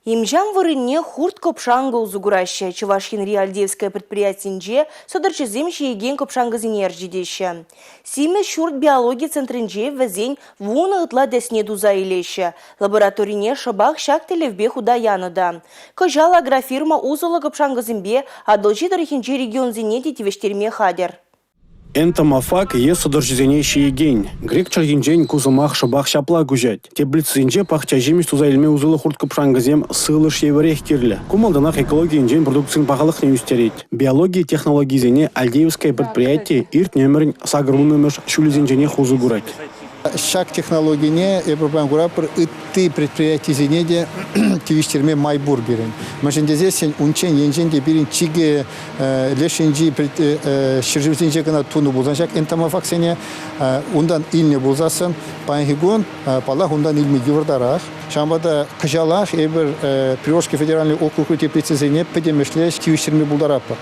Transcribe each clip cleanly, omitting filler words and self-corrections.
Им-ҫам вырӑнне хурт-кӑпшанкӑ усӑ кураҫҫӗ. Чӑваш Енри Альдеевская предприятинче сӑтӑрҫӑсем ҫиекен кӑпшанкӑсене ӗрчетеҫҫӗ. Симӗс ҫурт биологи центрӗнче вӗсен 10 ытла тӗсне туса илеҫҫӗ. Лабораторине шӑпах ҫак тӗллевпе хута янӑ та. Кӑҫал агрофирма усӑллӑ кӑпшанкӑсемпе Атӑлҫи тӑрӑхӗнчи регионсене те тивӗҫтерме хатӗр. Энтомофаг е сӑтӑрҫӑсене ҫиекен. Грек чӗлхинчен ку сӑмах шӑпах ҫапла куҫать. Теплицӑсенче пахча ҫимӗҫ туса илме усӑллӑ хурт-кӑпшанкӑсем сывлӑш евӗрех кирлӗ. Ку малтанах экологи енчен продукцин пахалӑхне ӳстерет. Биологи технологийӗсене Альдеевское предприяти иртнӗ ӗмӗрӗн 80-мӗш ҫулӗсенченех усӑ курать. Ҫак технологине эпир паян куратпӑр, ытти предприятисене те тивӗҫтерме май пур пирӗн. Мӗншӗн тесессӗн унччен енчен те пирӗн чикӗ леш енчи ҫӗршывсенче кӑна тунӑ пулсан ҫак энтомофагсене унтан илнӗ пулсассӑн паянхи кун, паллах, унтан илме йывӑртарах. Ҫавӑнпа та кӑҫалах эпир Приволжский федеральный округри теплицӑсене пӗтӗмӗшле тивӗҫтерме пултаратпӑр.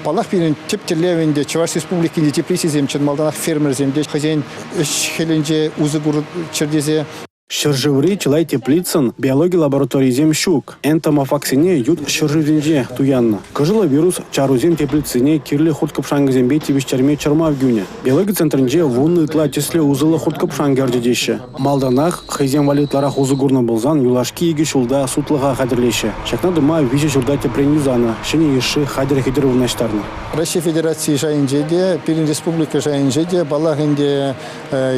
Паллах, пирӗн тӗп тӗллев ӗнтӗ Чӑваш Республикинчи теплицӑсем чӑн малтанах фермерсем те хӑйсен ӗҫ-хӗлӗнче усӑ курччӑр тесе. Ҫӗршыври чылай теплицӑн биологи лабораторийӗсем ҫук. Энтомофагсене ют ҫӗршывсенче туяннӑ. Кӑшӑллӑ вирус чарусем теплицӑсене кирлӗ хурт-кӑпшанкӑсемпе тивӗҫтерме чӑрмав кӳнӗ. Биологи центрӗнче 10 ытла тӗслӗ усӑллӑ хурт-кӑпшанкӑ ӗрчетеҫҫӗ. Малтанах хӑйсем валли ытларах усӑ курнӑ пулсан юлашки икӗ ҫулта сутлӑха хатӗрлеҫҫӗ. Ҫакна тума виҫӗ ҫурта тӗпрен юсанӑ, ҫӗнӗ йышши хатӗр-хӗтӗр вырнаҫтарнӑ. Раҫҫей Федерацийӗ шайӗнче те, пирӗн республика шайӗнче те, паллах ӗнтӗ,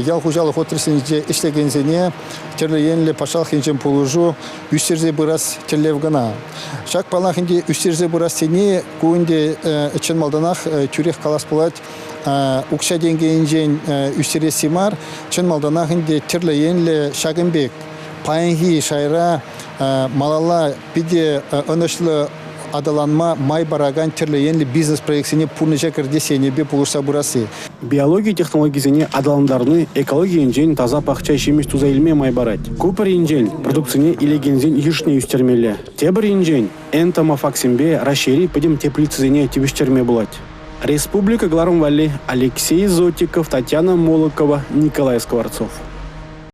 ял хуҫалӑх отраслӗнче ӗҫлекенсене тӗрлӗ енлӗ патшалӑх енчен пулӑшу ӳстерсе пырас тӗллев кӑна. Ҫак, паллах ӗнтӗ, ӳстерсе пырас тени ку ӗнтӗ чӑн малтанах тӳрех калас пулать, укҫа-тенкӗ енчен ӳстересси мар, чӑн малтанах ӗнтӗ тӗрлӗ енлӗ ҫакӑн пек паянхи шайра малалла питӗ ӑнӑҫлӑ аталанма май паракан тӗрлӗ енлӗ бизнес-проектсене пурнӑҫа кӗртес енӗпе пулӑшса пырасси. Биологи технологисене аталантарни экологи енчен таса пахча ҫимӗҫ туса илме май парать. Ку пӗр енчен продукцине илекенсен йышне ӳстермелле, тепӗр енчен энтомофагсемпе Раҫҫейри пӗтӗм теплицӑсене тивӗҫтерме пулать. Республика кӑларӑм валли Алексей Зотиков, Татьяна Молокова, Николай Скворцов.